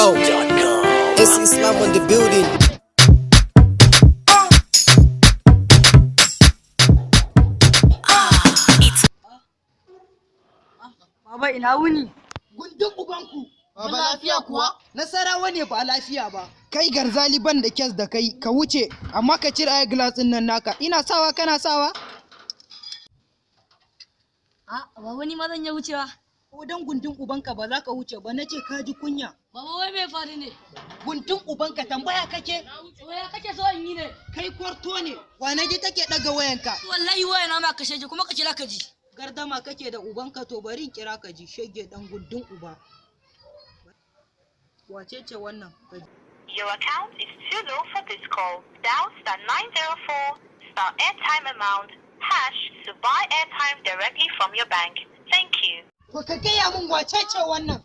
Yo, it's Islam on the building. Baba, ina wuni? Gundun ubanku. Baba, lafiya kuwa? Nasarawa ne ba lafiya ba. Kai garzali, ban da kyas da kai, ka wuce, amma ka cire eye glass din nan naka. Ina sawa, kana sawa? A baba, ni ma zan iya wucewa. Ko dan gundun ubanka ba za ka wuce ba, nace ka ji kunya. Baba, wai me faru ne? Gundun ubanka, tambaya kake? Waya kake so in yi ne? Kai kwarto ne. Wane take daga wayanka? Wallahi waya na ma kashe ji kuma ka kira ka ji. Gardama kake da ubanka? To bari in kira ka ji, shege dan gundun uba. Wace ce wannan? Ka ji. Your account is too low for this call. Dial *904 star airtime amount hash to buy airtime directly from your bank. Thank you. To ka gaya min wace ce wannan?